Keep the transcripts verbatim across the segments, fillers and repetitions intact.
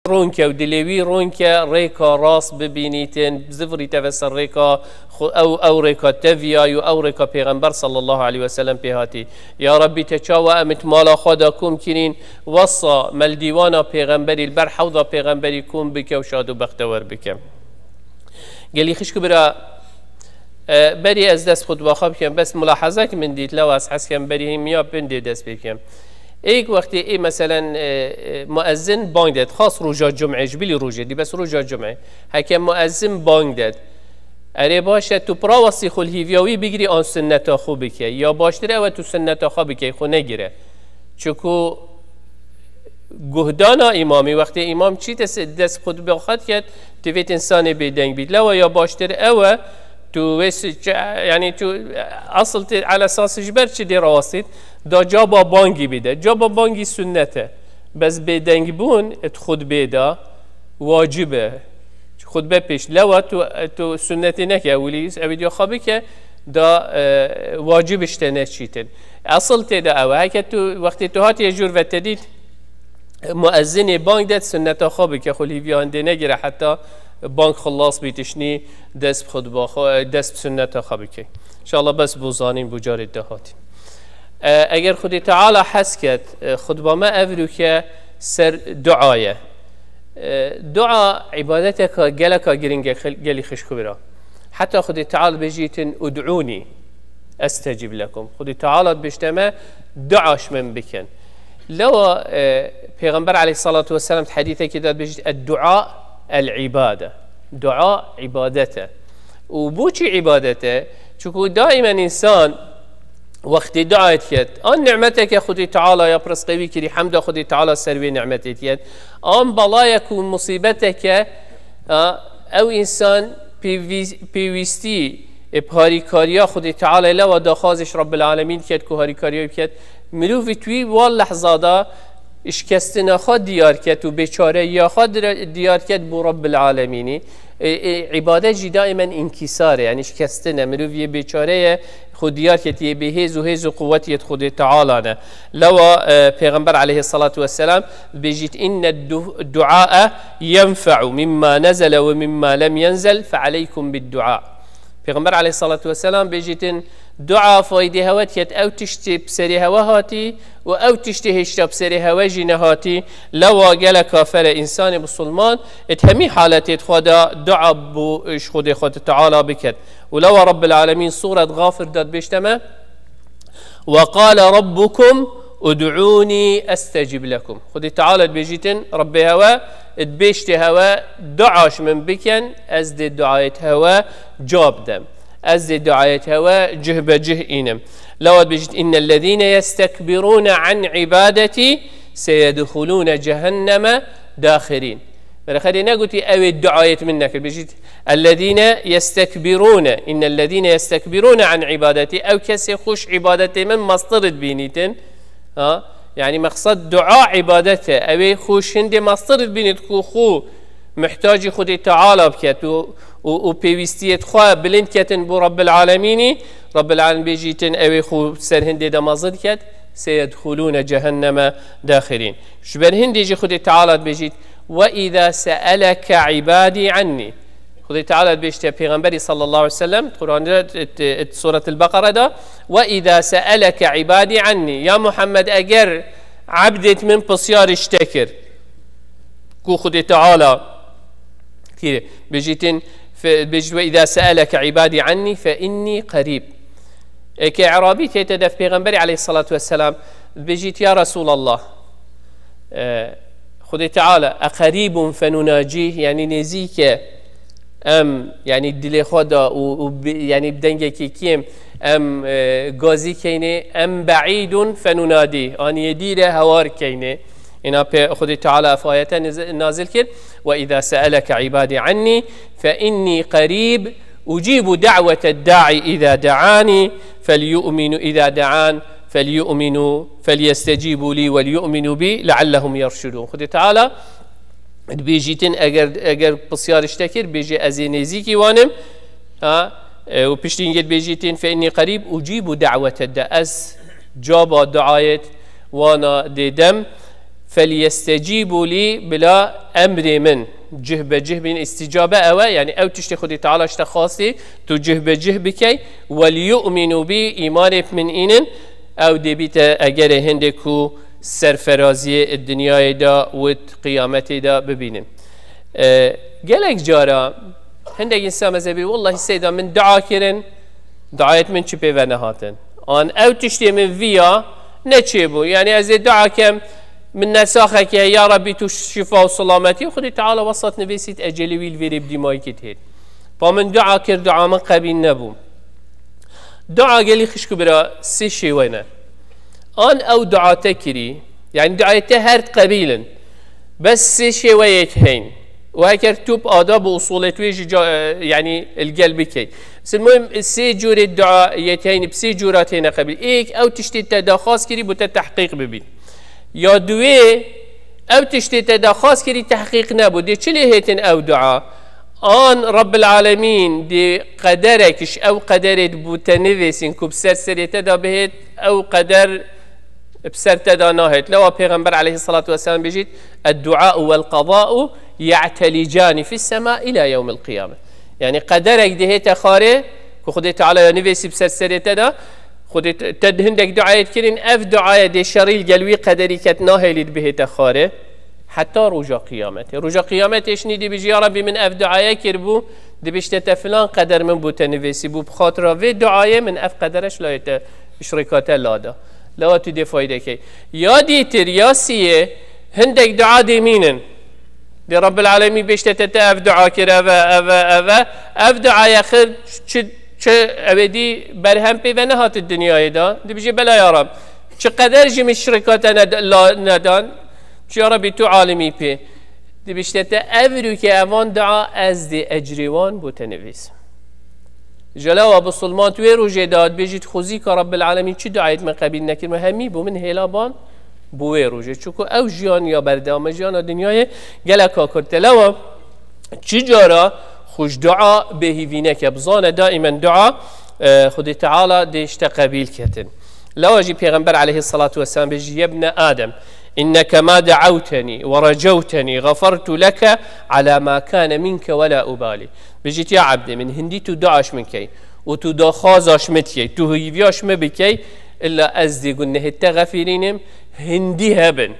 ronke û dilê wî ronke rêka rast bibînîtin, zivirîte ve ser rêka xwe, ew, ew rêka teviyayî û ew rêka Pêxember sallallahu aleyhi ve sellem pê hatî. Ya Rabbî, te çawa em it mala xwe da kom kirîn, wesa meldîwana Pêxemberî li ber hewda Pêxemberî kom bike û şad û bextewer bike. Gelî xişk û bira, e, berî ez dest xutba xwe bikim, bes mulahezek min dît, lew ez hez kem berî hîn miya bindê dest pê bikim. Êk wextê ê, meselen, e, e, muezzin bang det, xas roja cumê, ji bilî rojê dî, bes roja cumê. Heke muezzin bang det, erê baş e, tu pira westî xwe li hîviya wî bigirî an sunneta xwe bike. Ya baştir ew e tu sunneta xwe bike, xwe negire. Çiku guhdana îmamî, wextê îmam çî dest, dest xutba xwe diket, tu vêt însanê bêdeng bît. Lewa ya baştir ew e, tu wê si-, çi-, yanî tu, e, asıl tê, ala esas ji ber çi dê rawastît, da caba bangî bide. Caba bangî sunnet e. Bes bêdengbûn it xutbê de wacib e. Xutbe pêş. Lewa tu, tu sunnetê neke, ewilî ew diya xwe bike, da, e, wacib işte neçîtin. Asıl tê de ew e. Heke tu, wextê tu hatiye jûr ve te dît, muezzinê bang det, sunneta xwe bike, xwe li hîviya hindê negire heta bang xilas bî, tişnî dest bi xutba xwe, dest bi sunneta xwe bike. Înşallah bes bo zanîn bo carê dahatî. E, eger Xwedê Teala hez ket, e, xutba me ev rûke ser dua ye. E, dua îbadeteka geleka giring e, xil-, gelî xişk û bira. Heta Xwedê Teala bêjîtin, "Ud'ûnî estecib lekum." Xwedê Teala dibêjte me, "Dua ji min bikin." Lewa, e, Pêxember aleyhissalatu vesselam di hedîsekê de dibêjît, "Ed-dua el-îbade." Dua îbadet e. Û bo çi îbadet e? Çunku daîmen însan wextê dua diket, an nimeteke Xwedê Teala ya pirsqê wî kirî, hemda Xwedê Teala ser wê nimetê diket, an belayek û musîbeteke, a, ew însan pêwî-, pêwîstî, e, bi harîkariya Xwedê Teala lewa daxwazê ji Rabbil Alemîn diket ku harîkariya wî biket. Mirovî tu wî wan lehza de şikestina xwe diyar ket û bêçareyiya xwe dire-, diyar ket bo Rabbil Alemînî. E, e, îbadet jî daîmen înkîsar e, yanî şikestin e. Mirov yê bêçare ye, xwe diyar ket yê bêhêz û hêz û quwet yê Xwedê Teala ne. Lewa, e, Pêxember aleyhissalatu vesselam dibêjît, "Inne du-, duaa yenfe'u mimma nezele ve mimma lem yenzel fe aleykum bid dua." Pêxember aleyhissalatu vesselam bêjîtin, dua faydê hewe diket, ew tiştê bi serê hewe hatî û ew tiştê hêşta bi serê hewe jî nehatî, lewa geleka fere însanê musulman, it hemî haletê xwe de dua bo ji Xwedê xwe Teala biket. Û lewa Rabbil Alemîn Sûret Gafir de dibêjte me, "Ve qale rabbukum ud'ûnî estecib lekum." Xwedê Teala dibêjîtin, Rebbê hewe, dibêjtê hewe, dua ji min bikin, ez dê duayê hewe cab dem. Ez dê duayê hewe cih be cih înim. Lewa dibêjît, "Innellezîne yestekbirûne an îbadetî seyedhulûne cehenneme dâxirîn." Berê Xwedê negotî, "Ew ê duayê min nekir." Bêjît, "Ellezîne yestekbirûne, innellezîne yestekbirûne an îbadetî." Ew kesê xwe ji îbadetê min mestir dibînîtin. Ha? Yanî meqsed dua îbadet e. Ew ê xwe hindê mestir dibînît ku xwe mihtacî Xwedê Teala biket û, û, û pêwîstiyê xwe bilind ketin bo Rabbil Alemînî. Rabbil Alemîn bêjîtin, ew ê xwe ser hindê de mezin ket, "Seyedhulûne cehenneme dâxirîn." Ji ber hindê jî Xwedê Teala dibêjît, "Ve îza seeleke îbadî annî." Xwedê Teala dibêjte Pêxemberî sallallahu aleyhi ve sellem, Quranê de, et, et, Suretil Beqere de, "Ve îza seeleke îbadî annî." Ya Muhammed, eger ebdêt min pisyar ji te kir, ku Xwedê Teala kî bêjîtin, fe-, bêjît, "Ve îza seeleke îbadî annî fe innî qerîb." Eke Erabî tête def Pêxemberî aleyhissalatu vesselam, bêjît, "Ya Resulallah, e, Xwedê Teala, eqerîbun fenunacîh, yanî nêzîk e, em, yanî dilê xwe da û, û bi, yanî bi dengekî kêm em, e, gazî keynê, em beîdun fenunadîh, anî yê dîre hewar keynê." Îna pê Xwedê Teala ev ayete niz-, nazil kir, "Ve îza seeleke îbadî annî fe innî qerîb, ucîbu da'wete da'i îza da'anî, felyu'minu îza da'an, felyu'minu, felyestecîbu lî welyu'minu bî leallehum yerşudûn." Xwedê Teala dibêjîtin, eger, eger pisyar ji te kir, bêje, "Ez ê nêzîkî wan im." Ha? E, û piştî hingê dibêjîtin, "Fe innî qerîb ucîbu da'wete da." Ez caba duayê wana dê dem. فَلْيَسْتَجِيبُوا لِي, bila emrê min cih be cih bin, îstîcabe ew e, yanî ew tiştê Xwedê Teala ji te xwastî, tu cih be cih bikey, وَلْيُؤْمِنُوا بِي, îmanê bi min înin, ew dê bîte egerê hindê ku serferaziyê di dinyayê de û di qiyametê de bibînin. E, gelek cara hindek însan mezebî, wellahî seyda min dua kirin, duayet min çi pê ve nehatin. An ew tiştê min viya neçêbû. Yanî ez ê dua kem, min nesaxeke, ya Rabbî tu şifa û selametî, Xwedê Teala wesat nivîsît ecelî wî li vêrê bi dîmayî kit hêt. Pa min dua kir, dua min qebîl nebû. Dua gelî xişk û bira sê şêwe ne. An ew dua te kirî, yanî duayê te her qebîl in. Bes sê şêweyê heyn. Û heker tu bi adab û usulê tu yê ji ca-, e, yanî li gel bikey. Sil muhim sê curê dua yê te heyn, bi sê cura têne qebîl. Êk ew tiştê te daxwaz kirî bû te tehqîq bibî. Ya duwê ew tiştê te daxwaz kirî tehqîq nebû. Dê çi lê hêtin ew dua? An Rabbil Alemîn dê qederek ji ew qederê bû te nivêsîn ku bi ser serê te de bihêt, ew qeder bi ser te de nahêt. Lewa Pêxember aleyhissalatu vesselam bêjît, "الدعاء والقضاء يعتلجان في السماء إلى يوم القيامة." Yanî qederek dihête xarê ku Xwedê Teala ya nivêsî bi ser serê te de, Xwedê te, te hindek duayê dikirin, ev duaya dê şerî li gel wî qederî ket nahêlî bihête xarê. Heta roja qiyametê. Roja qiyametê şinî dibêjî, ya Rabbî min ev duaya kiribû, dibêjte te filan qeder min bû te nivêsî bû, bi xatira vê duayê min ev qedere ji layê te, ji rêka te lada. Lewa tu dê fayde key. Ya dîtir, ya siyê, hindek dua dê mînin. Dê Rabbil Alemî bêjte te, te ev dua kir, eve, eve, eve. Ev duaya xir çi, çi ev ê dî berhem pê ve nehat di dinyayê de. Dibêje, bela ya Rab. Çi qeder jî min şirika te ned-, la-, nedan. Çi ya Rabî tu alimî pê. Dibêjte te ev rûke evan dua ez dê ecrê wan bo te nivîsim. Ji lewa bisilman tu wê rojê de dibêjît, xwezîka Rabbil Alemîn çi duayêt min qebîl nekir, min hemî bo min hêla ban bo wê rojê. Çunku ew jiyan ya berdewam e, jiyana dinyayê gelek a kurt e. Lewa çi cara xwe ji dua bêhîvî neke. Bizane daîmen dua, e, Xwedê Teala dê ji te qebîl ketin. Lewa jî Pêxember aleyhissalatu vesselam bêjî, "Yebne Adem, inneke ma de'awteni ve recewteni, gafertu leke ala ma kane minke ve la ubali." Bêjît, ya ebdê min, hindî tu dua ji min key û tu daxwaza ji min dikey, tu hîviya ji min bikey, illa ez dê gunehê te xefirînim, hindî hebin.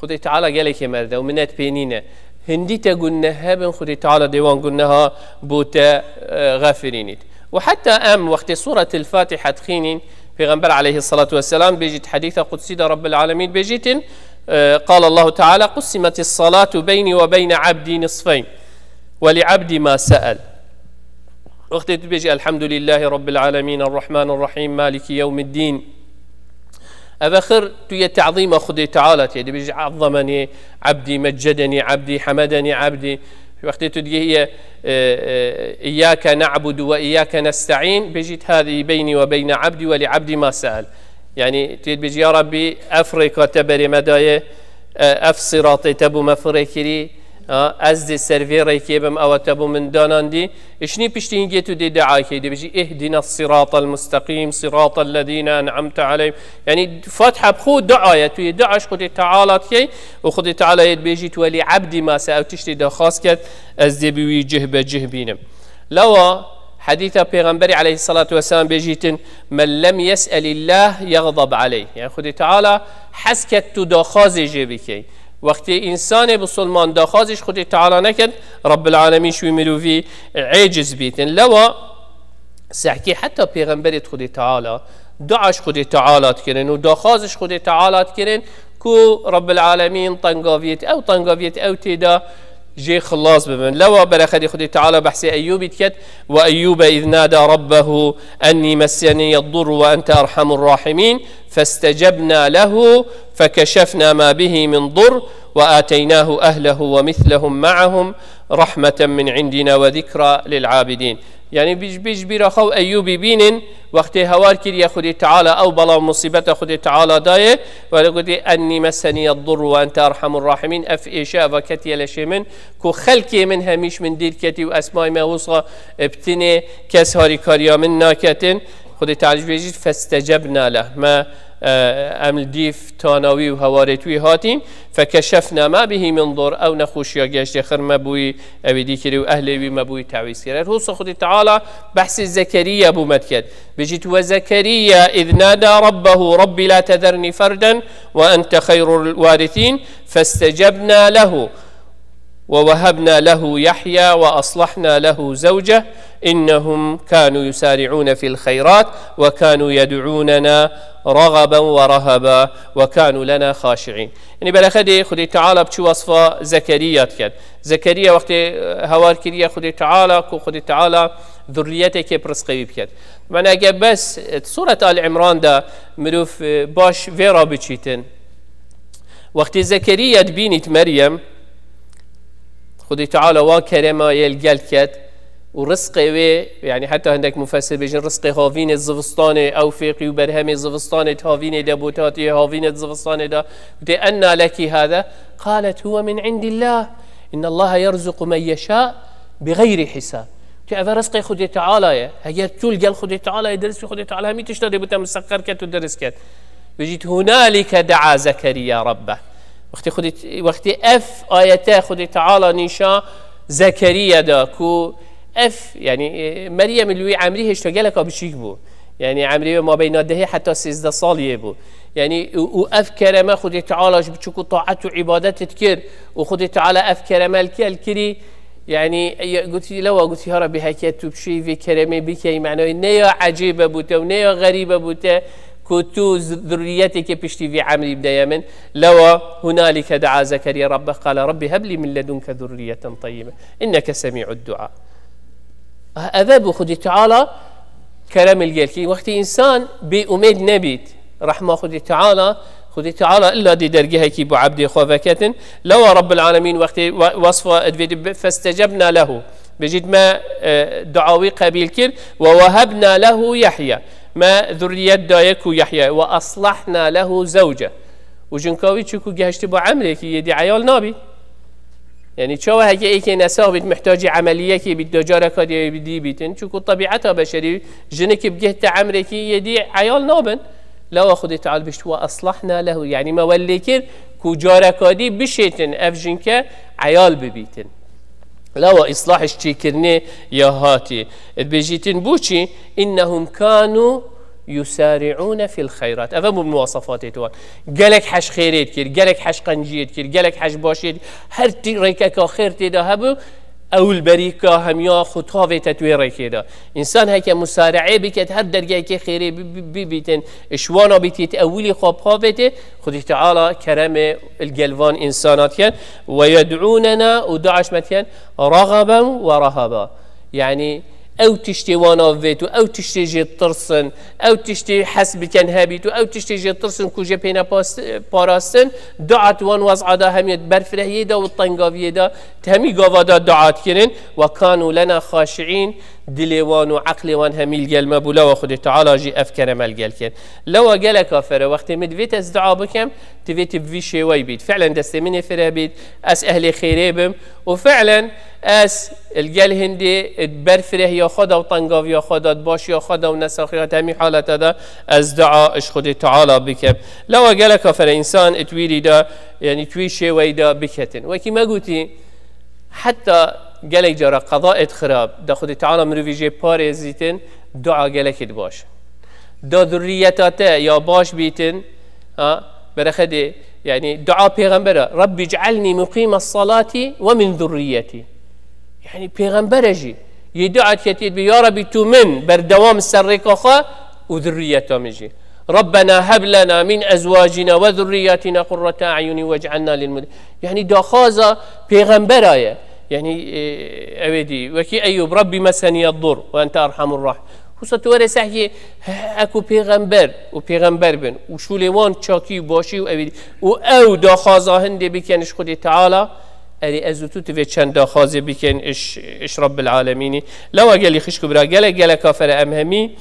Xwedê Teala gelekê merde û minet pê nîne. Hindî te guneh hebin, Xwedê Teala dê wan guneha bo te, e, xefirînît. Û heta em wextê Sûretil Fatiha dixînîn, Pêxember aleyhissalatu vesselam bêjît, hedîsa qudsî de Rabbil Alemîn bêjîtin, e, قال الله تعالى: "قسمت الصلاة بيني وبين عبدي نصفين، ولعبدي ما سأل." Wextê tu dibêjî, "Elhamdulillahî Rabbil Alemîn, Errahmanirrahîm, Maliki Yewmiddîn." Ev xir tu yê te'zîma Xwedê Teala tê. Dibêjî, "Ezzemeni abdî, meccedenî abdî, hemedeni abdî." Wextê tu digihî ye, e, e, "Îyyâke na'budu ve îyyâke nesta'în", bêjît, "Hâzî beynî ve beyne abdî ve li abdî ma se'el." Yanî tu yê dibêjî, "Ya Rabbî, ev rêka te berê me daye, e, ev siratê te bo me firê kirî, ha, ez dê ser vê rêkê bim, ewa te bo min danandî." Îşnî piştî hingê tu dê dua key, dibêjî, "Ihdina siratal mustaqîm, siratal lezîne en'amte aleyhim." Yanî Fatiha bi xwe dua ye, tu yê dua ji Xwedê Teala dikey û Xwedê Teala yê dibêjît, "Welî ebdî ma se", ew tiştê daxwaz ket, ez dê bi wî cih be cih bînim. Lewa hedîsa Pêxemberî aleyhissalatu vesselam bêjîtin, "Men lem yes'elillah yexdab aleyh." Yanî Xwedê Teala hez ket tu daxwazê jê bikey. Wextê însanê bisilman daxwazê ji Xwedê Teala neket, Rabbil Alemîn ji wî mirovî êciz bîtin. Lewa sehkê heta pêxemberê Xwedê Teala, dua ji Xwedê Teala dikirin û daxwaz ji Xwedê Teala dikirin ku Rabbil Alemîn tengaviyêt, ew tengaviyêt ew tê de jê xilas bibin. Lewa berexedê Xwedê Teala behsê Eyyûbî diket, "Ve Eyyûbe iz nada rabbehu ennî messenîyed durru ve ente erhamur rahimîn, festecebna lehu fekeşefna ma bihi min durr ve ateynahu ehlehu ve mislehum ma'ahum rahmeten min indina ve zikra lil abidîn." Yanî bij, bij bîra xwe û Eyyûbî bînin, wextê hewar kiriye Xwedê Teala, ew bela û musîbeta Xwedê Teala daye, wele gotê, "Ennî messenîyed durru ve ente erhamur rahimîn", ev êşe eva ketiye leşê min, ku xelkê min hemîş min dîr ketî û esmayê me wisa bi tinê kes harîkariya min naketin. Xwedê Teala jî bêjît, "Festecebna leh." Me, e, em li dîv tana wî û hewarê wî hatîn, فكشفنا ما به من ضر, ew nexweşiya gehiştê xir me bûyî, ew ê dî kirî û ehlê wî me bûyî tewîz kir. Her hosa Xwedê Teala behsê Zekeriya bû me diket. Bijît, وزكريا إذ نادى ربه رب لا تذرني فردا وأنت خير الوارثين فاستجبنا له ووهبنا له يحيى وأصلحنا له زوجه إنهم كانوا يسارعون في الخيرات وكانوا يدعوننا رغبا ورهبا وكانوا لنا خاشعين. Yani belexedê Xwedê Teala bi çi wasfa Zekeriya diket. Zekeriya wextê, e, hawar kiriye Xwedê Teala, ku Xwedê Teala zurriyeteke bi rizqê wî biket. Mane eger bes, e, Suret Al Imran de mirov, e, baş vê re biçîtin. Wextê Zekeriya dibînît Meryem, Xwedê Teala wa kerema yê li gel ket û rizqê wê, yani heta hindek mufessir bêjin, rizqê havînê zivistanê, ew fêqî û berhemê zivistanê di havînê de bû, te hatî havînê di zivistanê de, gote, "Enna leki hada?" Qalet, "Huwa min indillah. Innallaha yerzuqu men yeşâ bi gayri hisab." Gote, "Ev e rizqê Xwedê Teala ye. Heger tu li gel Xwedê Teala ye, deristî Xwedê Teala hemî tişta dê bo te miseqer ket û derist ket." Bijît, "Hunalike daa Zekeriya Rabbeh." Wextê Xwedê, wextê ev ayete Xwedê Teala nîşa Zekeriya da ku ev, yani, e, Meryem li wî emrî hêşta geleka biçîk bû. Yani emrê wê mabeyna dehê heta sêzdeh saliyê bû. Yani û, û ev kereme Xwedê Teala ji biçûk û taet û îbadet dikir û Xwedê Teala ev kereme li kel kirî, yani, e, gotî, lewa gotî, "Ya Rabbi, heke tu bi şêy vê keremê bikey, manayê ne ya ecêbe bû te û ne ya xerîbe bû te, ku tu z-, zurriyeteke piştî vî emrî bideye min." Lewa hunalike daa Zekeriya Rabbeh qale Rabbi hebli min ledunke zurriyeten teyyibe. Inneke semî'ud dua. Eve bû Xwedê Teala kerem li gel kî. Wextî însan bê umêd nebît, rehma Xwedê Teala, Xwedê Teala illa dê dergehekî bo ebdê xwe veketin. Lewa Rabbil Alemîn wextê we-, wesfa divê de, "Festecebna lehu." Bêjît me, e, dua wî qebîl kir. "Ve wehebna lehu Yahya." Me zurriyet daye ku Yahya. "Ve aslahna lehu zewce." Û jinka wî çi ku gehişti bo emrekî yê dî eyal nabî. Yani çawa heke êkê nesax bît, mihtacî emeliyekê bît, da careka dê bi dî bîtin. Çunku tebieta beşerî, jinikî bi gehte emrekî yê dî eyal nabin. Lewa Xwedê Teala bişt, "Ve aslahna lehu." Yani me welê kir ku careka dî bişêtin ev jinke eyal bibîtin. Lewa îslah ji çêkirinê ya hatî. Dibêjîtin bo çi? "Innehum kanu yusari'une fil xeyrat." Eve bû muwasafatê wan. Gelek heş xêrê dikir, gelek heş qenciyê dikir, gelek heş başiyê dikir. Her tî rêkeka xêr tê de hebû, ew li berî ka hemiya xwe tavête tu wê rêkê de. Însan heke musari'ê biket, her dergehekê xêrê bi-, bi-, bibîtin, ji wana bîtît ewilî xwe bavête, Xwedî Teala keremê li gel van însana diken, "Ve yed'ûnena", û dua ji me diken, "ragaben ve rahaba." Yani ew tiştê wan avêt û ew tiştê jê tirsin, ew tiştê hes biken hebît û ew tiştê jê tirsin ku jê pêne pas-, parastin, dua di wan wez'a da hemî di berfirehiyê de û tengaviyê de, di hemî gava da dua dikirin, "Ve kanu lena xaşi'în", dilê wan û eqlê wan hemî li gel me bû, lewa Xwedê Teala jî ev kereme li gel kir. Lewa geleka fere, wextê min divêt ez dua bikem, divêt bi vî şêwey bît. Fi'len destê min ê fireh bît, ez ehlê xêrê bim û fi'len ez li gel hindê di berfirehiya xwe de û tengaviya xwe de, di başiya xwe de û nesaxiya, di hemî haleta de ez dua ji Xwedê Teala bikem. Lewa geleka fere însan di wîrî de, yani di wî şêweyî de biketin. Wekî me gotî, heta gelek cara qezaêt xirab, da Xwedê Teala mirovî jê parêzîtin, dua gelekêt baş. Da zurriyeta te ya baş bîtin, ha, berexedê, yani dua pêxembera, "Rabbi ic'alni muqîmes salati ve min zurriyetî." Yani pêxembere jî, yê dua diketî dibê, "Ya Rabbi, tu min berdewam ser rêka xwe û zurriyeta min jî." "Rabbena heb lena min ezwacina ve zurriyatina qurrete a'yuni vec'alna lil mut-" Yani daxwaza pêxembera ye. Yani, e, ew ê dî, wekî Eyûb, "Rabbi meseniye dur ve ente erhamur rah." Husa tu were sehkî, he-, eku pêxember û pêxember bin û şûlê wan çakî û başî û ew ê dî. Û ew daxwaza hindê biken ji Xwedê Teala, erê ez û tu divê çend daxwazê bikin iş, iş Rabbil Alemînî. Lewa gelî xişk û bira, gelek geleka fere em hemî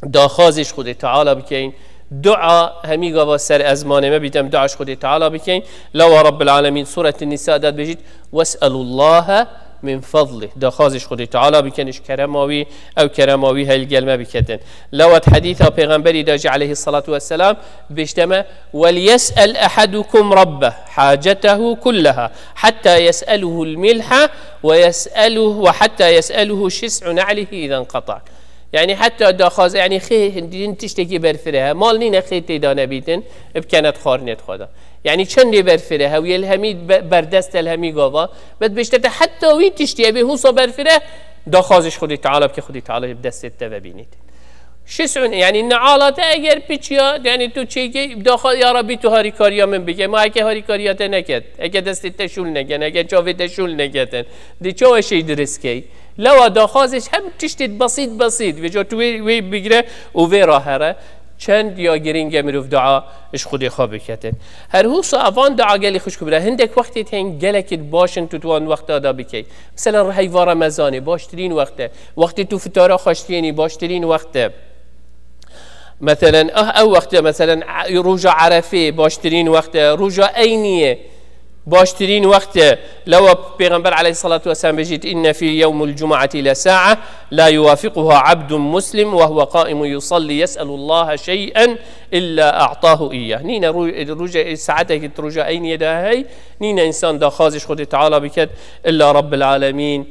daxwazê ji Xwedê Teala bikeyin. Dua hemî gava ser ezmanê me bît, em dua ji Xwedê Teala bikeyin. Lewa Rabbil Alemîn Suretê Nîsa de dibêjît, "Wes'elullaha min fadlih. Daxwazîş Xwedê Teala bikin, ji kerema wî, ew kerema wî hel gel me biketin. Lewet hedîsa Pêxemberî de jî aleyhissalatu vesselam bêjte me, "Welyes'el ehadukum rabbeh hacetehu kulleha, hatta yes'eluhul milha ve yes'eluhu, ve hatta yes'eluhu şis'u na'lihi izen qata." Yani heta daxwaz, yani xê din tiştekî berfire he, mal nîne xê têda nebîtin, bikene xwarinê xwe de. Yani çendê berfire he, û yel hemî be-, berdest el hemî gava, bet bêjte te heta wî tiştî ebê husa berfire, daxwazîş Xwedê Teala bike, Xwedê Teala bi destê te ve bînît. Şis'un, yani neala te eger piçiya, yani tu çêkê, daxwa, ya Rabbi tu harîkariya min bike, ma eke harîkariya te neket, eke destê te şûl neken, eke çavê te şûl neketin, di çawa şey diriskey? Lewa daxwazê hem tiştê besît besît, vêca tu wê, wê bigire û vê rahere. Çend ya girîng e mirov dua ji Xwedê xwe biketin. Her husa evan dua gelî xwişk bira. Hindek wextê tên gelekî baş in tu di wan wexta da bikey. Mesela reheyva Remezanê baştirîn wext e. Wextê tu fitara xwe ştiyênî baştirîn wext e. Meselen, ah, ew wext e, meselen, a-, roja Erefê baştirîn wext e. Roja Eyniyê baştirîn wext e. Lewa Pêxember aleyhissalatu vesselam bêjît, "Inne fî yewmul cum'ati le sa'a la yuwafiquha abdun muslim ve huve qaimun yusalli yes'elullaha şey'en illa a'tahu iyyah." Nîne ru-, ruje, saetekî roja Eyniyê de hey, nîne însan daxwazîş Xwedê Teala biket illa Rabbil Alemîn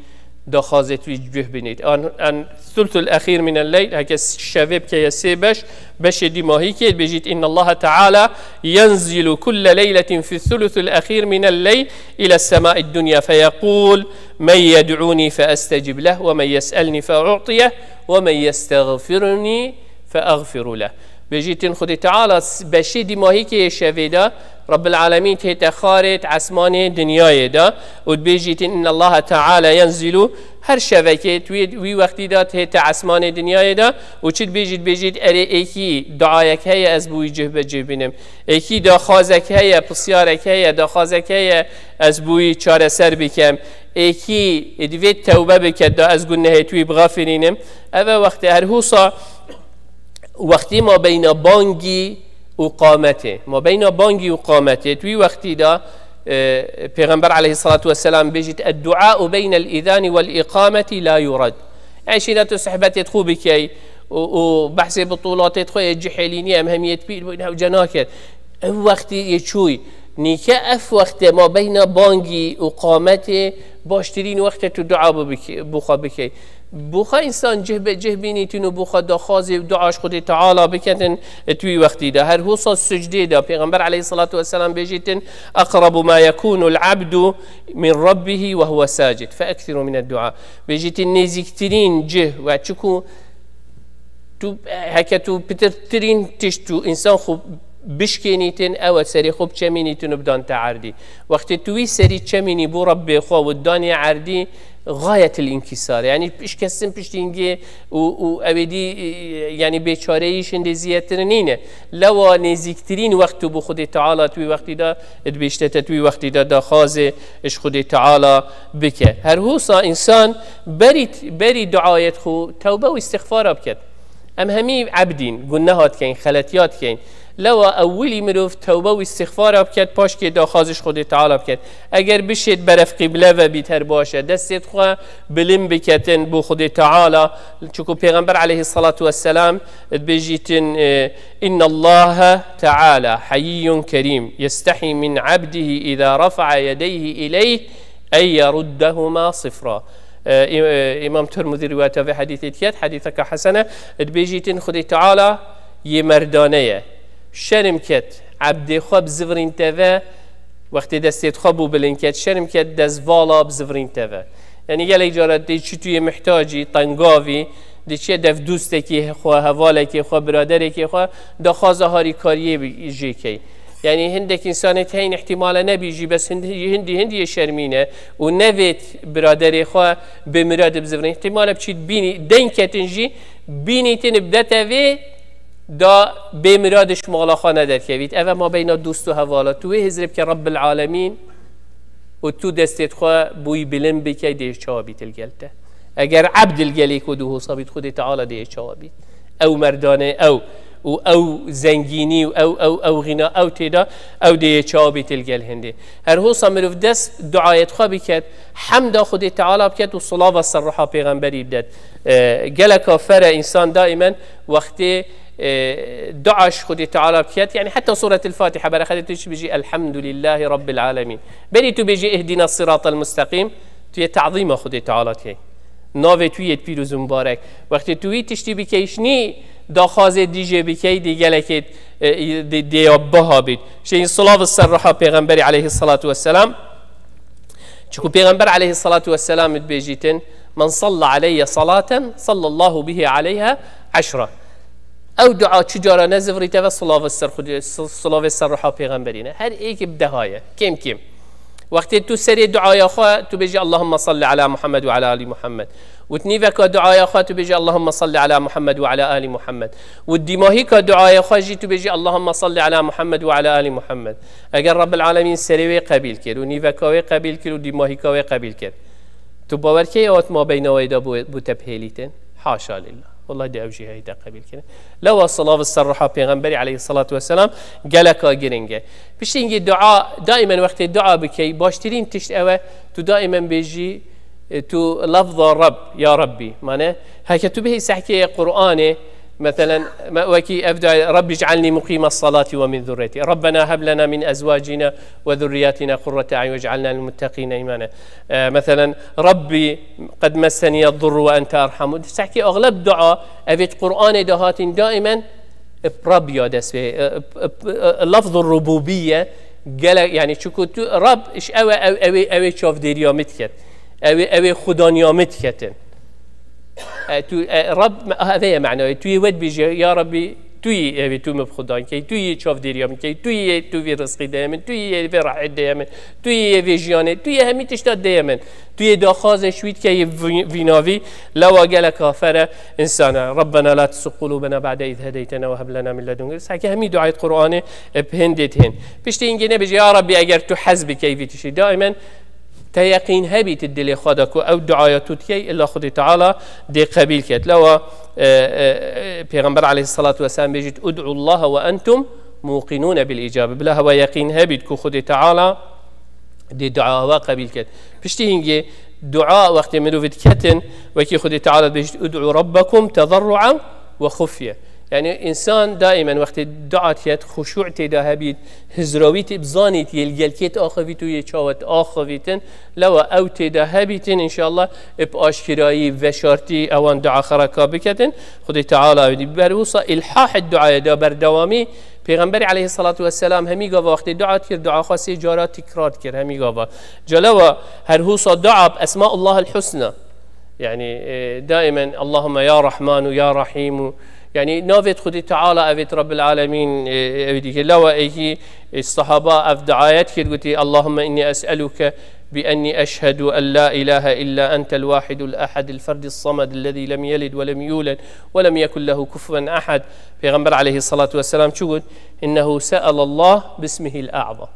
daxwazê tu wî guh binît. An, an thulthul exîr min el-leyl, heke şevê bikeye sê beş, beşê dîmahîkê bêjît, "Inna Allaha Teala yenzilu kulle leyletin fi thuluthul exîr min el-leyl ila sema'id dunya feyequl, men yed'uni fe estecib leh ve men yes'elni fe u'tiyeh ve men yestexfirni fe exfiru leh." Bêjîtin Xwedê Teala s-, beşê dîmahîkê yê şevê de Rabbil Alemîn tête xarê di esmanê dinyayê de û dibêjîtin, "Inna Allaha Teala yenzilu", her şevekê tu wî, wî wextî de tête esmanê dinyayê de û çi dibêjît, dibêjît, "Erê êkî duayek heye ez bi wî cih be cih bînim. Êkî daxwazek heye, pisyarek heye, daxwazek heye ez bi wî çareser bikem. Êkî divê tewbe biket da ez gunehê tu wî bixafirînim." Ev e wextê her husa wextî mabeyna bangî û qametê. Mabeyna bangî û qametê, tu wî wextî de, e, Pêxember aleyhissalatu vesselam bêjît, "Eddu'a'u beynel îzani vel îqameti la yurad." Eşîna tu sohbetê xwe bikey û, û behsê bitulatê xwe yê cihêlînî em hemiyet pîr bûn, hewce naket. Ew wextî yê çûy. Nîke ev wextê mabeyna bangî û qametê baştirîn wextê tu dua bibike-, bixwe bikey. Bixwe însan cih be cih bînîtin û bixwe daxwazê û dua ji Xwedê Teala biketin, e, tu wî wextî de. Her husa sucdê de Pêxember aleyhissalatu vesselam bêjîtin, "Eqrabu ma yekunul abdu min rabbihi ve huve sacid. Fe eksiru mined dua." Bêjîtin nêzîktirîn cih we çiku tu, heke tu pitirtirîn tişt tu însan xwe bişkênîtin, ew e serê xwe biçemînîtin û bidan te erdî. Wextê tu wî serî çemînî bo Rebbê xwe û danê erdî, gayetil înkîsar. Yanî pişkesin piştî hingê û, û ew ê dî, yanî bêçareyî şindê ziyettir nîne. Lewa nêzîktirîn wext tu bo Xwedê Teala tu wî wextî de dibêjte te tu wî wextî de daxwazê ji Xwedê Teala bike. Her husa însan berî, berî duayet xwe tewbe û îstixfara biket. Em hemî ebdîn, guneha dikeyn, xeletiya dikeyn. Lewa ewilî mirov tewbe û îstixfara biket, paşkê daxwazî ji Xwedê Teala biket. Eger bişêt beref qîble ve bît her baş e, destêt xwe bilind biketin bo Xwedê Teala. Çunku Pêxember aleyhissalatu vesselam dibêjîtin, e, "Inna Allahe Teala hayyun kerîm, yestehî min abdihi îza rafa'a yedeyhi ileyh en yeruddehuma sifra." E, Î-, e, Îmam Tirmidî rîwayeta vê hedîsê diket, hedîseke hesen e, dibêjîtin Xwedê Teala yê merdane ye. Şerm ket, ebdê xwe bizivirîn te ve, wextê destê xwe bû bilind ket, şerm ket, destvala bizivirîn te ve. Yanî gelek cara tê çi tu yê mihtacî, tengavî, diçe dev dostekî xwe, hevalekê xwe, biraderekê xwe, daxwaza harîkariyê bi-, jê key. Yanî hindek însanê te hîn îhtîmale nebî jî, bes hindi, hindi, hindi yê şermîne û nevêt biraderê xwe bê mirad bizivirîn. Îhtîmale biçît bînî, deng ketin jî, bînîtin bidete vê da bê mirad ji mala xwe nederkevît. Ev e mabeyna dost û hevala. Tu wê hizrê bike Rabbil Alemîn û tu destêt xwe bûyî bilind bike, dê çawa bît li gel te. Eger ebd li gelê ku du hosa bît, Xwedê Teala dê çawa bît. Ew merdane, ew û ew zengînî û ew, ew, ew xîna ew tê de, ew dê yê çawa bît li gel hindê. Her hosa mirov dest duayê xwe biket, hemda Xwedê Teala biket û silava ser ruha pêxemberî bidet. E, geleka fere însan daimen wextê, e, dua ji Xwedê Teala biket, yani heta Suretil Fatiha, berexedê tu çi bijî, Elhamdulillahî Rabbil Alemin. Berî tu bêjî, Ihdina siratal mustaqîm, tu yê tazîma Xwedê Teala dikey. Navê tu yê pîroz û mubarek. Wextê tu wî tiştî bikey, ji nî daxwazê dî jê bikey, dê gelekê, e, dê, dê ya biha bît. Şeyin silav ser ruha Pêxemberî aleyhissalatu vesselam. Çiku Pêxember aleyhissalatu vesselam dibêjîtin, "Men salla aleyye salaten, sallallahu bihi aleyha eşra." Ew dua çi cara nezivirîte ve silavê ser Xwedê, sil-, silavê ser ruha Pêxemberî ne. Her êkê bi deha ye, kêm kêm. Wextê tu serê duaya xwe, tu bêjî, "Allahumma salli ala Muhammed ve ala ali Muhammed." Û di nîveka duaya xwe, tu bêjî, "Allahumma salli ala Muhammed ve ala ali Muhammed." Û di dîmahîka duaya xwe jî, tu bêjî, "Allahumma salli ala Muhammed ve ala ali Muhammed." Eger Rabbil Alemîn serê wê qebîl kir û nîveka wê qebîl kir û dîmahîka wê qebîl kir, tu bawer key ew di mabeyna wê de bû, bû te bihêlîtin? Haşa lillah. Wallahi dê ew jî heyî te qebîl kirin. Lewa silav ser ruha Pêxemberî aleyhissalatu vesselam geleka giring e. Piştî hingî dua, daimen wextê dua bikey, baştirîn tişt ew e, tu daimen bêjî, e, tu lafza Rab, ya Rabbî. Mane, heke tu bihî sehkeyê Qur'anê, meselen, me, wekî ev dua, "Rabbi ic'alni muqîme salati ve min zurriyeti. Rabbena heb lena min ezwacina ve zurriyatina qurrete a'yun vec'alna lil muttaqine imane." E, meselen, "Rabbi qed messeniye durru ve ente erhamu." Sehkê axleb dua, evêt Qur'anê de hatin daimen, e, Rab ya dest vê, e, e, e, e, lafzu rububiyye, gele, yani çiku tu Rab, iş ew e, ew, ew ê, ew ê çavdêriya min diket. Ew ê, ew ê xudaniya min diketin. E, tu, e, Rab, me-, ha, ev e manayê. Tu yê wed bêjî, ya Rabbî, tu yî ew ê tu min bi xudan key, tu yî çavdêriya min key, tu yê tu vê rizqî deye min, tu yê vê rahê deye min, tu yê vê jiyanê, tu yê hemî tişta deye min. Tu yê daxwazê ji wî dikeyî vî-, vînavî, lewa gelek afere insana. Rabbena la tuzigh qulubena ba'de iz hedeytena ve heb lena min ledunke. Seke hemî duayet Qur'anê, e, bi hindê tên. Piştî hingê nebêje, ya Rabbî, eger tu hez bikey vî tiştî. Daimen te yeqîn hebît dilê xwe de ku ew duaya tu dikey, illa Xwedê Teala dê qebîl ket. Lewa, e, e, e, Pêxember aleyhissalatu vesselam bêjit, "Ud'u Allaha ve entum muqinune bil icabe." Bila hewa yeqîn hebît ku Xwedê Teala dê dua we qebîl ket. Piştî hingê dua wextê mirov diketin, wekî Xwedê Teala dibêjit, "Ud'u rabbakum tezarru'an ve xufye." Yani însan daimen wextê dua diket, xuşû tê de hebît, hizrawî tê bizanît, yê li gel kê diaxivît û yê çawa diaxivîtin, lewa ew tê de hebîtin, înşallah, bi aşkirayî, veşartî ewan dua xereka biketin. Xwedê Teala wî dî. Ber wisa îlhah duayê de berdewamî, Pêxemberî aleyhissalatu vesselam hemî gava wextê dua dikir, dua xwe sê cara tikrar dikir, hemî gava. Ca lewa her husa dua bi Esmaullahil Husna. Yani, e, daimen Allahümme ya Rahmanu ya Rahimu. Yani navêt Xwedê Teala evêt Rabbil Alemin, e, ev dikir. Lewa êkî, e, sahaba ev duayet kir, gotî, "Allahümme inni es'eluke bi enni eşhedü en la ilahe illa entel wahidul ehedil ferdis samedillezî lem yelid ve lem yuled ve lem yekun lehu kufuven ehed." Pêxember aleyhissalatu vesselam çi got? "İnnehu se'elallah bismihil a'zam."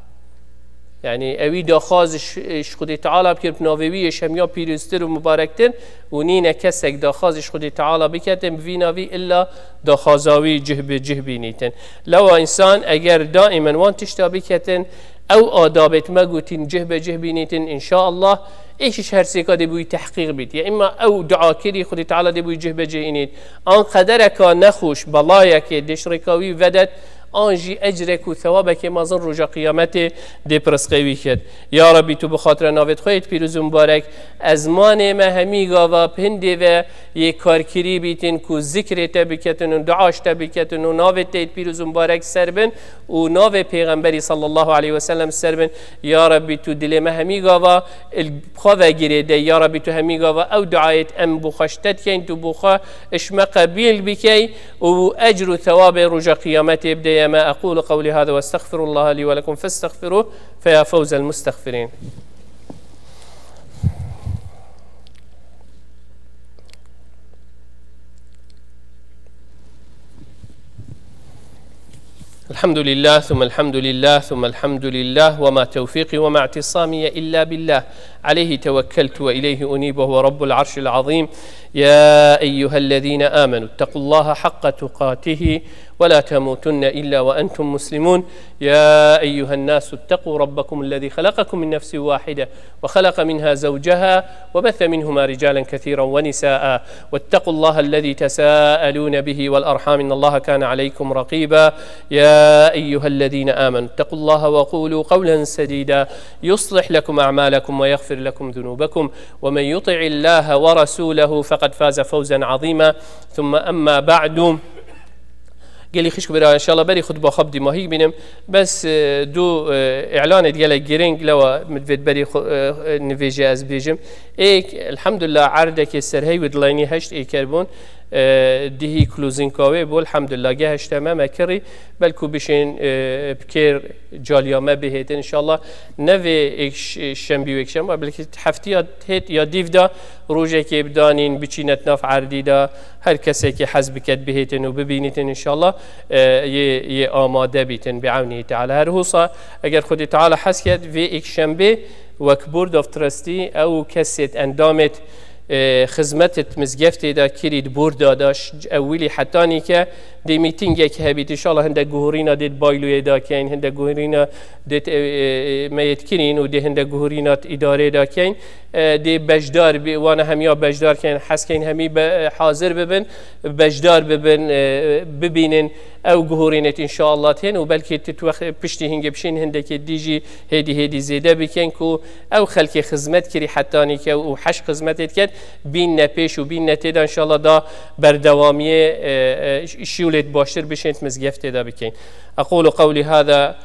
Yani ewî daxwaz ji, ji Xwedê Teala bikir, bi navê wî yê şemiya pîroztir û mubarektir û nîne kesek daxwaz ji Xwedê Teala biketin, bi vî navî illa daxwaza wî cih bi cih bînîtin. Lewa însan eger daimen wan tişta biketin, ew adabêt me gotin cih bi cih bînîtin, înşaallah, êşiş her sêka dê bûyî tehqîq bît. Ya îma ew dua kirî, Xwedê Teala dê bûyî cih bi cih înît. An qedereka nexweş, belayekê, dêşrêka wî vedet, an jî ecrek û thewabekê mezin roja qiyametê dê pirisqê wî ket. Ya Rabbî, tu bi xatira navêt xwe yê pîroz û mubarek, ezmanê me hemî gava bi hindê ve yê karkirî bîtin ku zikrê te biketin û dua ji te biketin û navê te yê pîroz û mubarek ser bin û navê Pêxemberî sallallahu aleyhi ve sellem ser bin. Ya Rabbî, tu dilê me hemî gava li xwe vegirê de. Ya Rabbî, tu hemî gava ew duayêt em bo xwe ji te dikeyn, tu bo xwe ji me qebîl bikey û ecr û thewabê roja qiyametê bideye me. Ekûlu qewlî hada ve estexfirullaha lî ve lekum festexfirûh feya fewzel mustexfirîn. الحمد لله، ثم الحمد لله، ثم الحمد لله، وما توفيقي وما اعتصامي إلا بالله. عليه توكلت وإليه أنيب وهو رب العرش العظيم. يا أيها الذين آمنوا اتقوا الله حق تقاته ولا تموتن إلا وأنتم مسلمون. يا أيها الناس اتقوا ربكم الذي خلقكم من نفس واحدة وخلق منها زوجها وبث منهما رجالا كثيرا ونساء واتقوا الله الذي تساءلون به والأرحام إن الله كان عليكم رقيبا. يا أيها الذين آمنوا اتقوا الله وقولوا قولا سديدا يصلح لكم أعمالكم ويغفر لكم ذنوبكم ومن يطع الله ورسوله فقد فاز فوزا عظيما. ثم أما بعد. Gelî xişk bira, inşallah berî xutba xwe bi dîmahî bînim. Bes, e, du, e, îlanê gelek girîng lewa min divêt berî xwe, e, e, nivêjê ez bêjim. Êk, elhamdulillah, erdekê serhey wê dilaynî heşt êker bûn. E, dihî closinga wê bû, elhamdulillah, gehişte me, me kirî. Belkû bişên, e, bi kêr caliya me bihêtin, inşallah. Ne vê êk ş-, şembî û êk şemba, belkî heftiya hêt ya dîv de rojekê bidanîn, biçîne nav erdî de, her kesekî hez biket bihêtin û bibînîtin, inşallah, e, yê, yê amade bîtin, bi ewnî Teala. Her husa, eger Xwedê Teala hez ket, vê êk şembê wek Board of Trustee, ew kesêt, endamêt, e, xizmetêt mizgeftê de kirî di boarda de, ş-, ewilî hetanî ke dê mîtingek hebît, inşallah hindek guhurîna dêt bayloyê dakeyn, hindek guhurîna dêt, e, e, e, me yêt kirîn û dê hindek guhurîna îdarê dakeyn. E, dê beşdar bi, wana hemiya beşdar keyn, hez keyn hemî be, hazir bibin, beşdar bibin, e, bibînin. Ew guhurînêt înşallah tên û belkî tu wext piştî hingê bişên hindekê dî jî hêdî hêdî zêde bikin ku ew xelkê xizmet kirî hetanî ke û heş xizmetê diket, bîn ne pêş û bîn ne têda înşallah da berdewamiyê, e, e, şîwlêt baştir bişên mizgeftê de bikin. أقول قولي هذا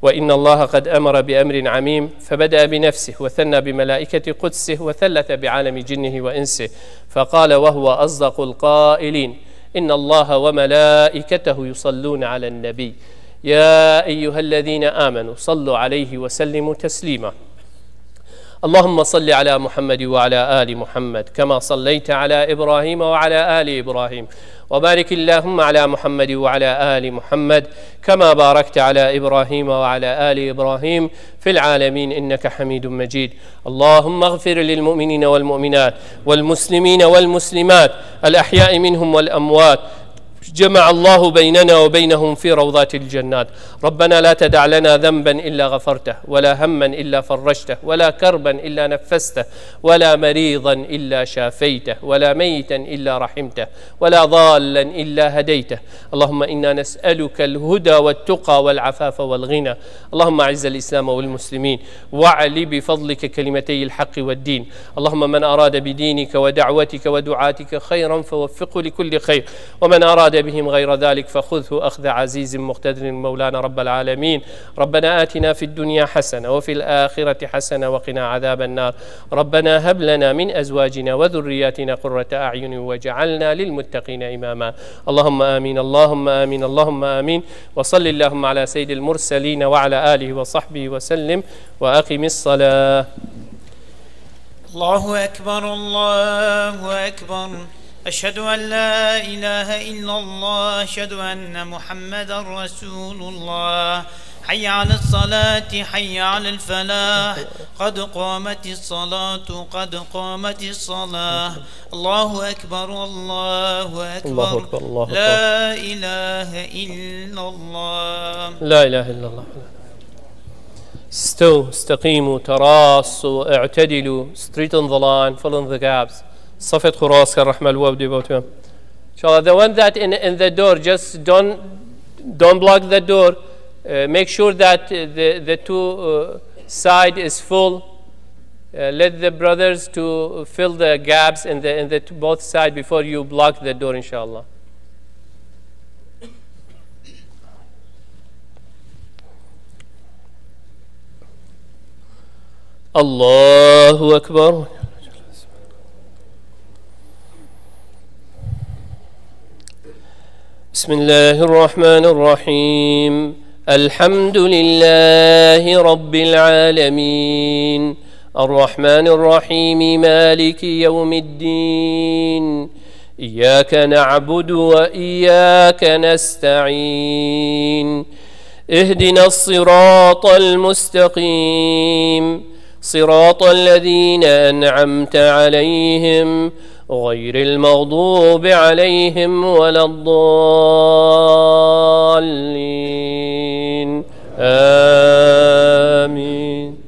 وإن الله قد أمر بأمر عميم، فبدأ بنفسه وثنى بملائكة قدسه وثلث بعالم جنه وإنسه، فقال وهو أصدق القائلين: إن الله وملائكته يصلون على النبي، يا أيها الذين آمنوا صلوا عليه وسلموا تسليما. اللهم صل على محمد وعلى آل محمد كما صليت على إبراهيم وعلى آل إبراهيم، وبارك اللهم على محمد وعلى آل محمد كما باركت على إبراهيم وعلى آل إبراهيم في العالمين إنك حميد مجيد. اللهم اغفر للمؤمنين والمؤمنات والمسلمين والمسلمات الأحياء منهم والأموات، جمع الله بيننا وبينهم في روضات الجنات. ربنا لا تدع لنا ذنبا إلا غفرته، ولا هما إلا فرجته، ولا كربا إلا نفسته، ولا مريضا إلا شافيته، ولا ميتا إلا رحمته، ولا ضالا إلا هديته. اللهم إنا نسألك الهدى والتقى والعفاف والغنى. اللهم أعز الإسلام والمسلمين، وأعل بفضلك كلمتي الحق والدين. اللهم من أراد بدينك ودعوتك ودعاتك خيرا فوفقه لكل خير، ومن أراد بهم غير ذلك فخذه أخذ عزيز مقتدر مولانا رب العالمين. ربنا آتنا في الدنيا حسنة وفي الآخرة حسنة وقنا عذاب النار. ربنا هب لنا من أزواجنا وذرياتنا قرة أعين واجعلنا للمتقين إماما. اللهم آمين، اللهم آمين، اللهم آمين. وصل اللهم على سيد المرسلين وعلى آله وصحبه وسلم. وأقم الصلاة. الله أكبر، الله أكبر. أشهد أن لا إله إلا الله، أشهد أن محمدا رسول الله. حي على الصلاة، حي على الفلاح. قد قامت الصلاة، قد قامت الصلاة. الله أكبر، الله أكبر. الله أكبر، الله أكبر. لا إله إلا الله. لا إله إلا الله. استووا، استقيموا، تراصوا، اعتدلوا، straighten the line, fill in the gaps. صفت خراس كالرحمة الوابدة بوتهم. إن شاء الله, the one that in, in the door, just don't, don't block the door. Uh, make sure that the, the two, uh, side is full. Uh, let the brothers to fill the gaps in the, in the t-, both side before you block the door, إن شاء الله. الله أكبر. بسم الله الرحمن الرحيم. الحمد لله رب العالمين. الرحمن الرحيم. مالك يوم الدين. إياك نعبد وإياك نستعين. اهدنا الصراط المستقيم. صراط الذين أنعمت عليهم غير المغضوب عليهم ولا الضالين. آمين.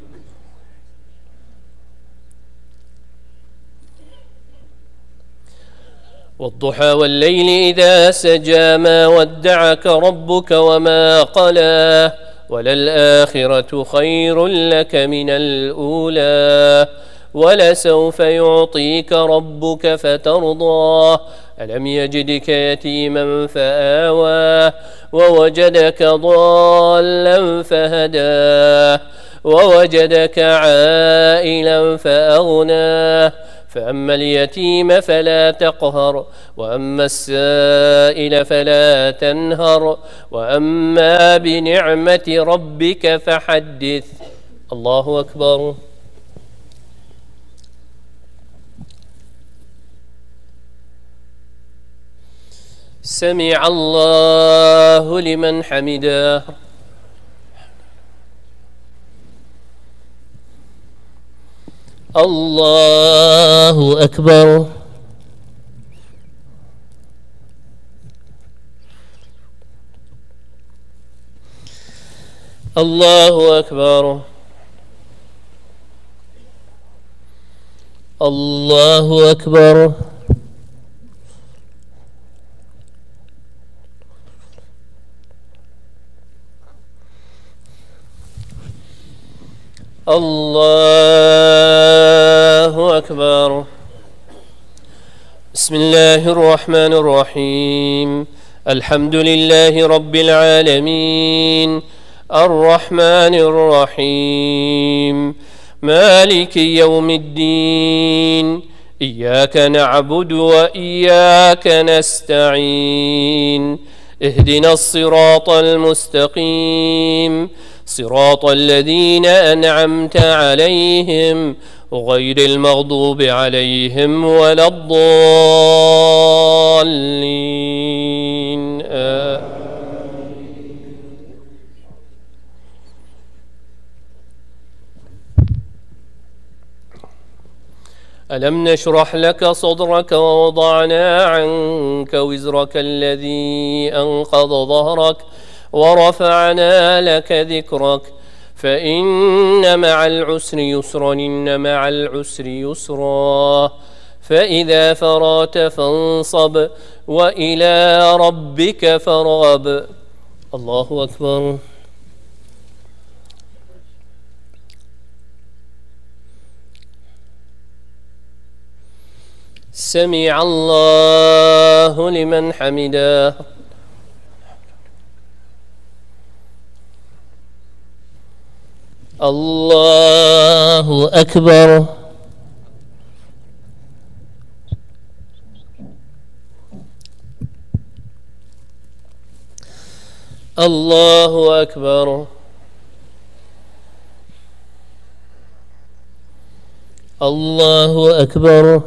والضحى والليل إذا سجى، ما ودعك ربك وما قلى، وللآخرة خير لك من الأولى، ولسوف يعطيك ربك فترضى، ألم يجدك يتيما فآوى، ووجدك ضالا فهدى، ووجدك عائلا فأغنى، فأما اليتيم فلا تقهر، وأما السائل فلا تنهر، وأما بنعمة ربك فحدث. الله أكبر. سمع الله لمن حمده. الله أكبر. الله أكبر. الله أكبر. الله أكبر. بسم الله الرحمن الرحيم. الحمد لله رب العالمين. الرحمن الرحيم. مالك يوم الدين. إياك نعبد وإياك نستعين. اهدنا الصراط المستقيم. صراط الذين أنعمت عليهم غير المغضوب عليهم ولا الضالين. آمين. ألم نشرح لك صدرك ووضعنا عنك وزرك الذي أنقض ظهرك ورفعنا لك ذكرك فإن مع العسر يسرا، إن مع العسر يسرا، فإذا فرغت فانصب، وإلى ربك فارغب. الله أكبر. سمع الله لمن حمده. الله أكبر. الله أكبر. الله أكبر.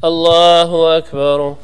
الله أكبر.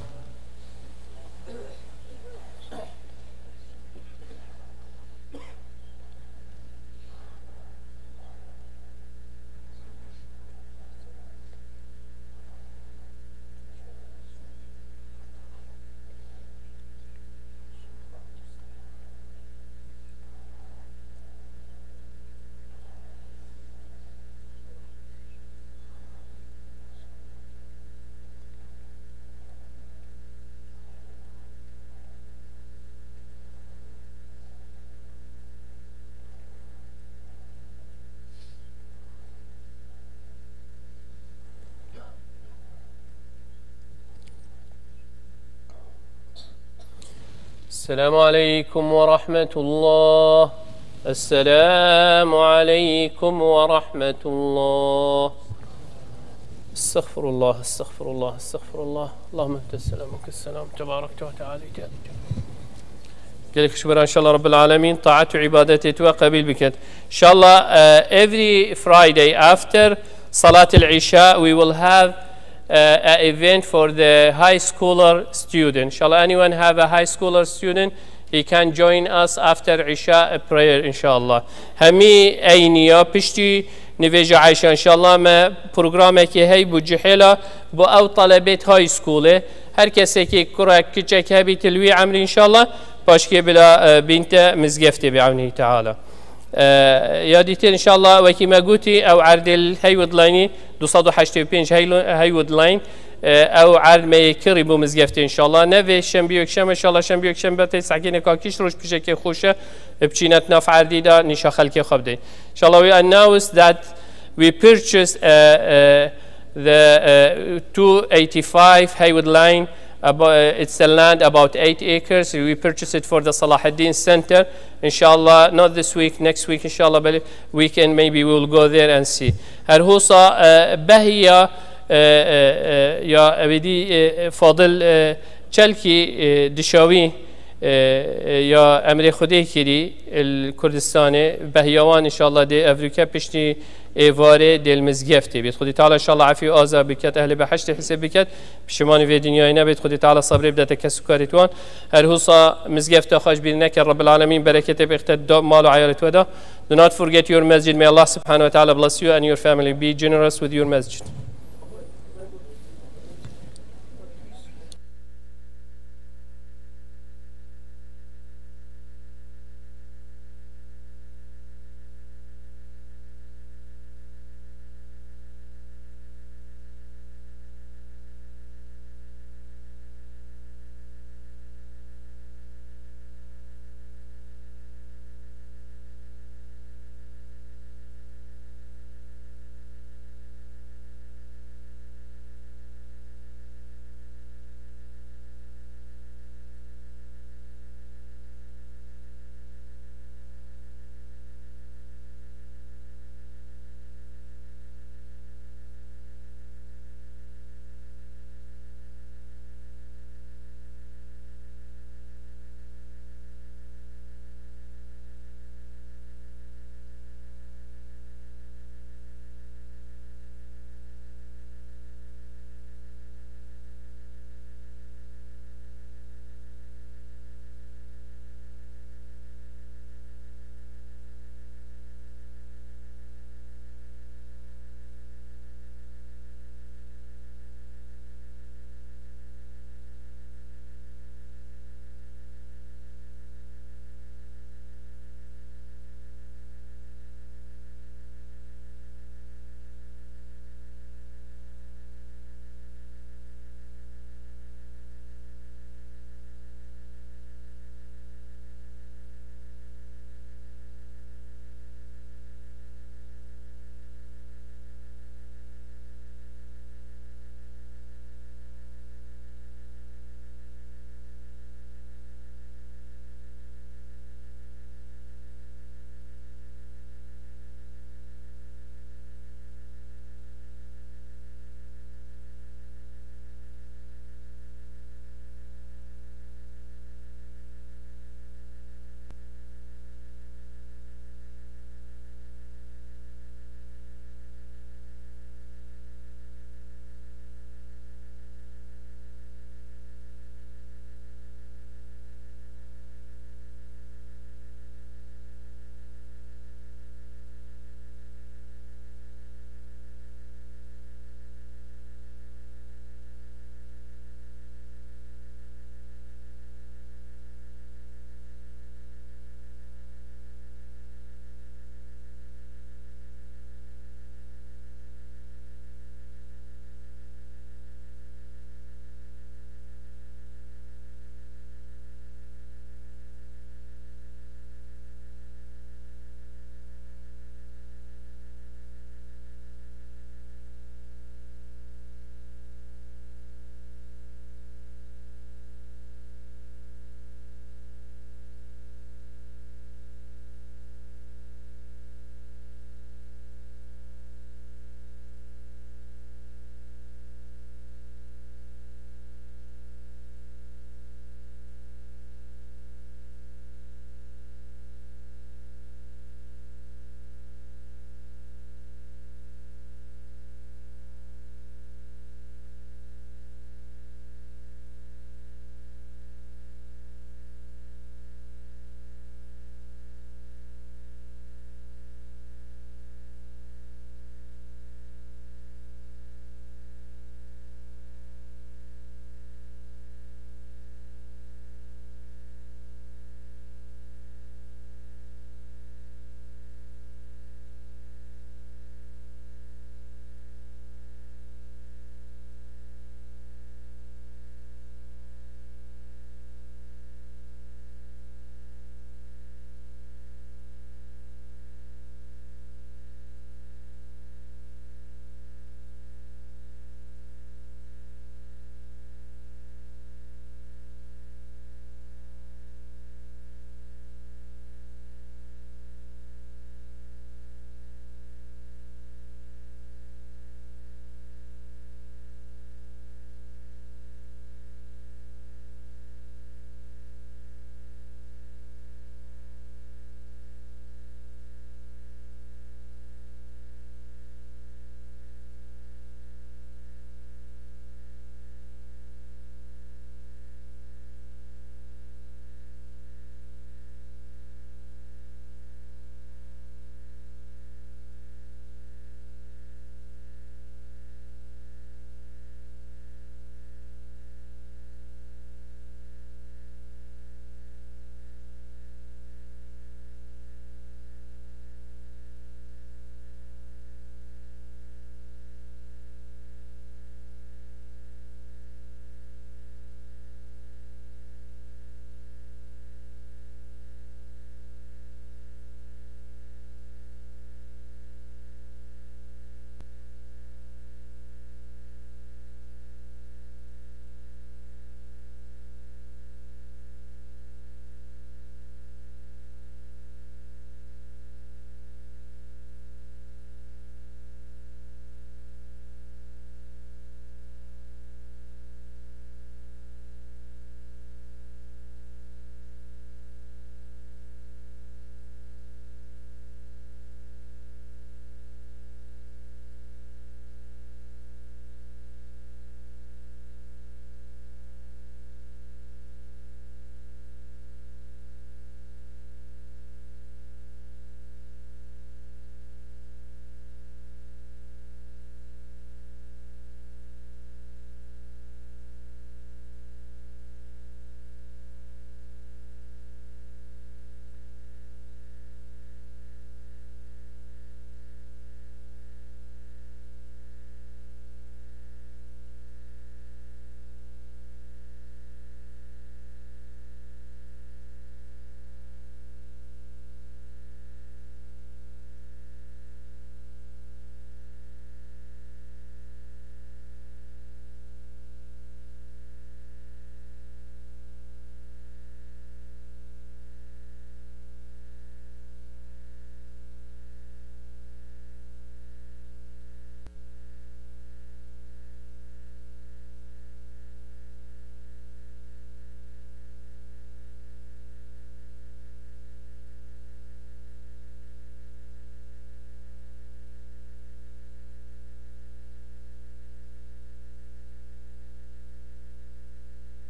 السلام عليكم ورحمة الله. السلام عليكم ورحمة الله. استغفر الله، استغفر الله، استغفر الله. اللهم أنت السلام ومنك السلام، تباركت وتعاليت يا ذا الجلال. Gelek şükür, inşallah, Rabbil Alemin, taat û îbadetê tu qebîl biket. İnşallah, uh, every Friday after Salatil Îşa, we will have uh, a event for the high schooler student. Inshallah, anyone have a high schooler student, he can join us after Isha prayer, inshallah. Hemî eyniya piştî nivêja Ayşe, inshallah, me programekê hey bû cihêla bo ew talebêt high schoolê. Her kesekî kurek kiçek hebî til wî emrî, inshallah, paşkê bila, e, bînte mizgeftê bi evnihi teala. E, ya dîtir, inshallah, wekî me gotî, ew erdê li Haywood Lane-î, du sed û heştê û pênc Haylo-, Haywood Lane, e, ew erd me yê kirî bû mizgeftê, inshallah. Ne vê şembe, yekşembe, inshallah, şembe, yekşembe tê sekînê ka kîş roj pişekê xweş e, e, biçîne nav erdî de nîşa xelkê xwe bidê. Inshallah, we announce that we purchase, uh, uh, the, uh, two eighty-five Haywood Lane. Abo-, uh, it's a land about eight acres. We purchase it for the Salahuddin Center. Inshallah, not this week, next week, inshallah, but weekend maybe we will go there and see. Her husa, uh, behiya, uh, uh, uh, ya Ebedi, uh, Fadil, uh, Çelki, uh, Dişawi, e, e, ya emrê Xwedê kirî li Kurdistanê, behiya wan inşallah dê evrûke piştî êvarê dê li mizgeftê bît. Xwedê Teala inşallah efî û aza biket, ehlê behiştê hisê biket, pişimanî vê dinyayê nebêt. Xwedê Teala sabrê bidete kes û karê wan. Her husa mizgefta xwe ji bîr neke, Rabbil Alemîn bereketê bixte da mal û eyalê we da. Do not forget your masjid. May Allah subhanahu wa ta'ala bless you and your family. Be generous with your masjid.